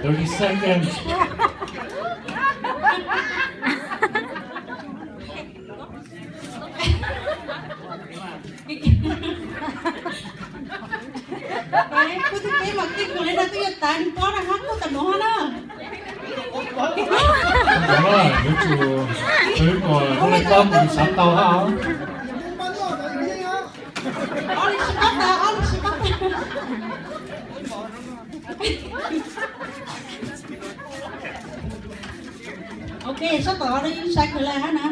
Thirty seconds. Kuv tus teb mas keej kawg li no, twb yuav tas nws pob na, hab kuj tam nuav hab na. Yuav tsum twv kom lub lej pob mus xav tau hab. Ob li sib pab tas, ob li sib pab tas. Ok, sab tom no yeej sai kawg lawm hab na.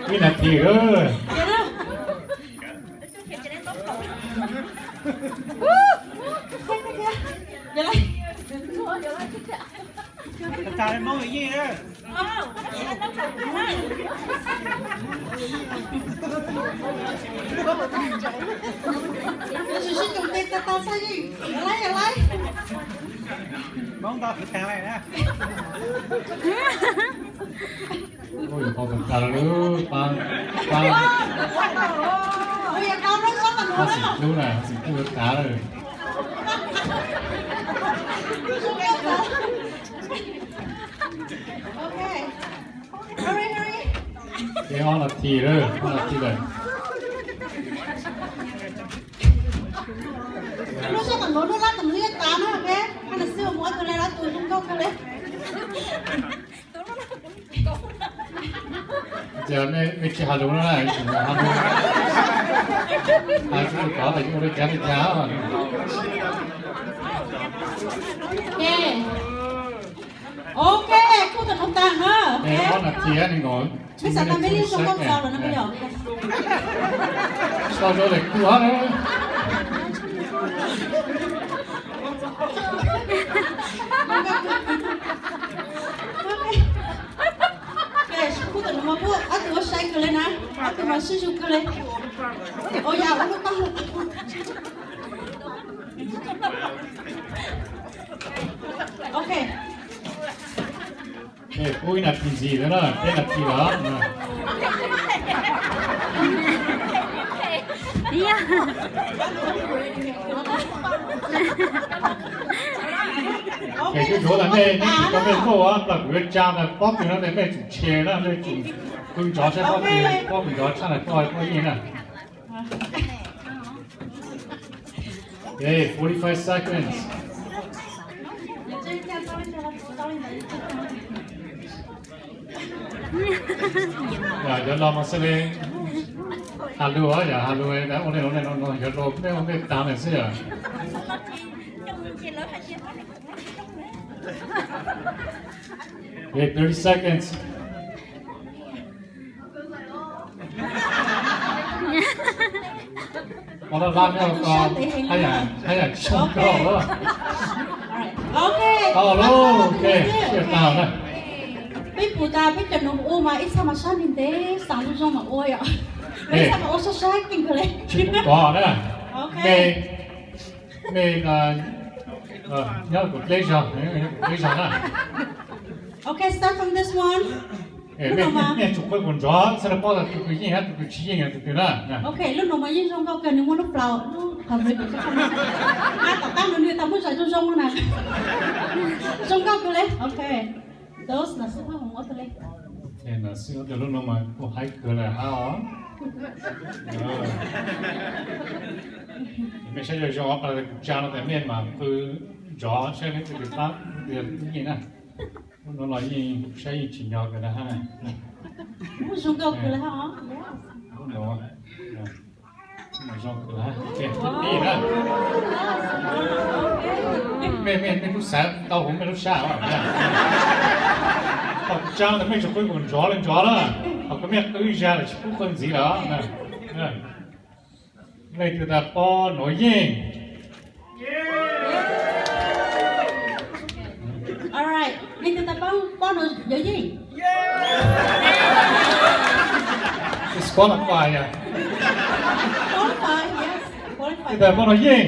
Ib nas this lawm. Ui, qhov kom tas lawm, pab, pab, pab xim hlub na, xim hlub tas lawm. Ces ob nas this lawm, ob nas this lawm. Lub sab tom nuav lub lab tom nuav yeej tas na, ok, hab nas xwb ua mus ob tug le lab tus zoo nkauj kawg le. Tias mej tsis has lus na, tsis has lus, has tsis tau tas ua li cas li cas. Ok, kuj tam nuav tas na. Ob nas this ne, mej xav tas mej yeej zoo nkauj txaus lawm no yog? Tsis tau zoo lawm kuj hab. Kuj tam nuav mas kuj ob tug ua sai kawg le na, ob tug mas sib zug kawg le. Ua yam ua lub paj. Ok. Pub ib nas this ntxiv na, peb nas this lawm. Es kuv xav tas mej, mej tsis tau mej muaj ua plam kuv yuav tsa tas pob kws no tes mej tsum tshee na, mej tsum pw ntsov saib pob kws, pob kws ntsov tshaj tas pob, pob yeej na. Ok, forty-five seconds. Yog cov no mas xwb li, has lus, yog has lus ua le ua le no, yog lus mej ua mej tag lawm xwb yog. Ok, thirty seconds. Ua laj laj nyob ko, haj yam, haj yam tsis zoo nkauj. Ok, tau lauj, ok, sib tau na. Peb pum tas peb cov nuav ua mas ib txha mas sab ntev ntev, xav lub zoo mas ua yom. Ib txha mas ua sab sab keej kawg li. Tsis pum kov na. Ok. Mej, mej nyob kuv dleb zog, nyob kuv dleb zog na. Ok, start from this one. Mej, mej tsum qw kuv nrov, txhaj le paub tas tus kws yeej hab tus kws tsis yeej yog tus twg na. Ok, lub no mas yeej zoo nkauj kawg, nws muaj lub plaub lub qhov npe, tom qab no nws tau muaj zais zoo zoo na. Zoo nkauj kawg le. Ok. Those nas xwb hab mus ob tug le. Nas xwb ob tug lub no mas kuj haib kawg lawm hab os. Mej saib zoo zoo ob pab kuv tsa no tas mej mas qw nrov saib leej twg pab leej twg yeej na. Lub no los yeej saib yeej tsim nyog kawg na hab. Zoo nkauj kawg le hab. Lub no zoo kawg na. Mej, mej, mej kuj xav tau huv mej lub sab os. Thaum kuv tsa tas mej tsuas qw nkaus nrov le nrov na, thaum kws mej qw ib zag lawm tsis pub qw ntxiv lawm. Leej twg tas pob nuav yeej? Alright, leej twg tas pob, pob nuav yuav yeej? Disqualify yom. Qualify, yes, qualify. Leej twg tas pob nuav yeej?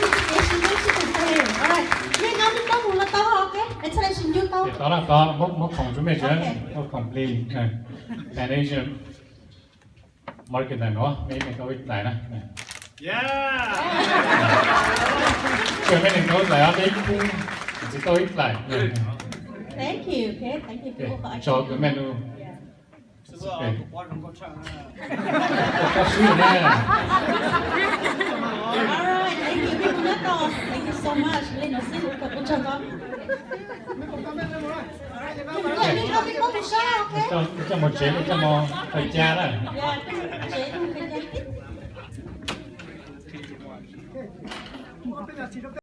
Teb si nyob sib tug teg. Alright, nej nyob nej koj mus los tau, ok, es txhaj le sib ncuj tau. Tau lawm, tau, muab khoom rau mej tsev, muab khoom plig. Pan Asian market ntawm no, mej ib leeg tau ib daim na. Tsuas mej leeg tau ib daim os, peb ib pub txiv tau ib daim. Tso kws mej lub. Koj swb na. Alright, thank you, peb mus nyob tau. Thank you so much, li no xwb, ua tsaug ntau. Coj mus tsev, coj mus pawg ca na.